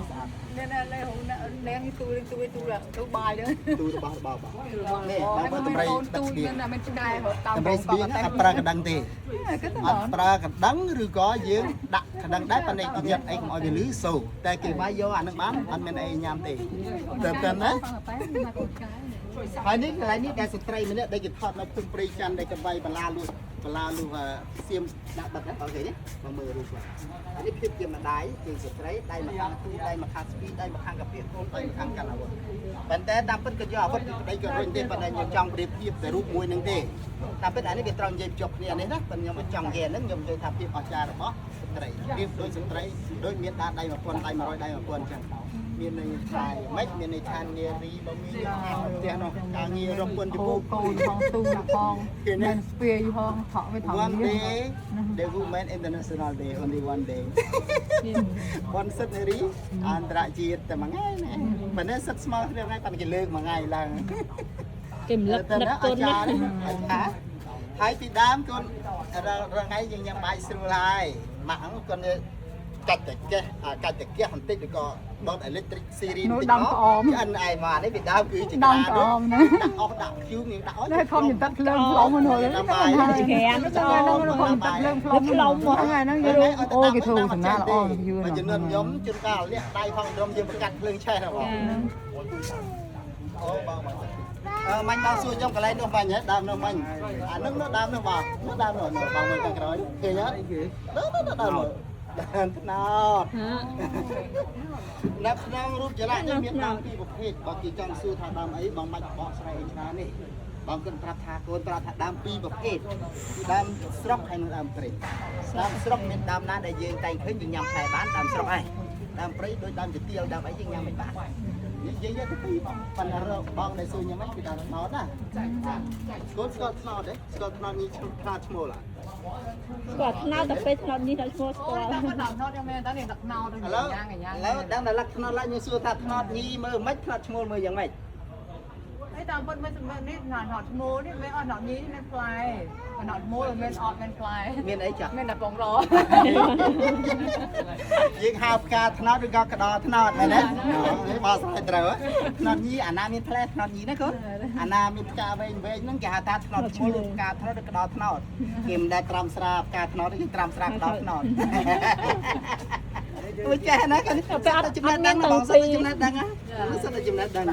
ស្អាត នេះនេះនេះនាងទូទូទូទូបាយហ្នឹង ទូរបស់របបបងនេះបងមើលតម្រៃដឹកស្បៀង មានឆ្កែរត់តាម តម្រៃស្បៀងអត់ប្រើកណ្ដឹងទេ គឺទៅ អត់ប្រើកណ្ដឹងឬក៏យើងដាក់កណ្ដឹងដែរប៉ុន្តែគេយកអីកុំឲ្យវាលឺសូតែគេវាយយកអានឹងបានអត់មានអីញ៉ាំទេតែតែណាហើយនេះកន្លែងនេះដែលស្ត្រីម្នាក់ដែលគេថតនៅភូមិព្រៃច័ន្ទដែលគេវាយបន្លាលួសបន្លាលួសសៀមដាក់បិទណាអូខេនេះមកមើលរូបគាត់អានេះភាពជាម្ដាយជាស្ត្រីដៃមកខាងទូដៃមកខាងស្ពីដៃមកខាងកាពីកូនដៃមកខាងកាន់អាវុធប៉ុន្តែតាមពិតក៏យកអាវុធពីប្តីក៏រុញទេប៉ុន្តែខ្ញុំចង់ប្រៀបធៀបតែរូបមួយនឹងទេតាមពិតអានេះវាត្រូវនិយាយភ្ជាប់គ្នានេះណាប៉ុន្តែខ្ញុំមិនចង់និយាយអាហ្នឹងខ្ញុំនិយាយថាភាពអស្ចារ្យរបស់ស្ត្រីរៀបដូចស្ត្រីដូចមានដាដៃ1000ដៃ100ដៃ1000អញ្ចឹងមានន័យថាម៉េចមានន័យថានារីបើមានផ្ទះនោះការងាររពន្ធជពុក កូនផងទូផងមានស្ពាយផងថក់វាថង One day the women international day only one day បុណ្យសិទ្ធិនារីអន្តរជាតិតែមួយថ្ងៃណាប៉ុន្តែសិទ្ធិស្មើគ្នាថ្ងៃប៉ុន្តែគេលើកមួយថ្ងៃឡើង គេរំលឹកនឹកគុណ អា ណា ចារ្យអាចារ្យហើយពីដើមកូនរាល់ថ្ងៃយើងញ៉ាំបាយស្រួលហើយម៉ាក់ហ្នឹងគាត់កាច់តែកេះអាកាច់តែកេះបន្តិចឬក៏ដុត electric series នោះ បន្តិច ដំក្អម ឆ្អិនឯងមកនេះពីដើមគឺជា ដំក្អមណា ដាក់អស់ដាក់ធ្យូងយើងដាក់អស់ នេះខំចន្តិតភ្លើងផ្លុំហ្នឹង ដាំបាយ ក្រាន ហ្នឹងហ្នឹងខំចន្តិតភ្លើងផ្លុំហ្នឹងហ្នឹងយើងអូគេធ្វើសំណាល្អយឿន មួយចំនួនខ្ញុំជួនកាលលាក់ដៃផងត្រឹមយើងបង្កាត់ភ្លើងឆេះណាបងអូបងបងអឺមាញ់បងសួរខ្ញុំកន្លែងនោះមាញ់ហ៎ដើមនោះមាញ់អានឹងនោះដើមនោះបងនោះដើមនោះបងមើលខាងក្រោយឃើញអត់នោះនោះដើមនោះដើមត្នោតនៅក្នុងរូបចលៈនេះមានដើមពីរប្រភេទបើគេចង់សួរថាដើមអីបងបាច់បកស្រាយអីច្រើននេះបងគិតប្រាប់ថាកូនប្រាប់ថាដើមពីរប្រភេទគឺដើមស្រុកហើយនិងដើមព្រៃដើមស្រុកមានដើមណាដែលយើងតែងឃើញយើងញ៉ាំផ្លែបានដើមស្រុកឯងដើមព្រៃដូចដើមជាទៀលដើមអីយើងញ៉ាំមិនបាននិយាយយកទៅពីរបងប៉ុន្តែរកបងដែលសួរញ៉ាំហ្នឹងគឺដើមត្នោតណាកូនស្គាល់ត្នោតទេស្គាល់ត្នោតនេះឈ្មោះត្នោតឈ្មោះឡា ស្គាល់ថ្នោតតែពេលថ្នោតនេះដល់ឈ្មោះស្គាល់ អូតាមដល់ណត់យ៉ាងមែនតើនេះដាក់ណោត ឥឡូវ យ៉ាងយ៉ាង ឥឡូវដឹងដល់លក្ខត្នោតឡាខ្ញុំសួរថាត្នោតញីមើលមិនត្នោតឈ្មោលមើលយ៉ាងម៉េច អីតាមពិតមិននេះណត់ឈ្មោះនេះមិនអត់ណត់ញីនេះមានផ្លែណត់មូលមិនអត់មានផ្លែ មានអីចាស់ មានតែបងរ យើងហៅផ្កាត្នោតឬក៏ក្តោត្នោតមែនទេនេះបោះស្រាយត្រូវត្នោតញីអាណាមានផ្លែត្នោតញីណាកូនអាណាមានផ្កាវែងវែងហ្នឹងគេហៅថាត្នោតឈ្មោលឬផ្កាត្នោតឬក្តោត្នោតគេមិនដែលត្រាំស្រាផ្កាត្នោតទេគេត្រាំស្រាក្តោត្នោតទួចេះណាកូនតែអត់ចំណេះដឹងណាបងសិតតែចំណេះដឹងណាសិតតែចំណេះដឹង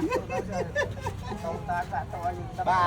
បាទ។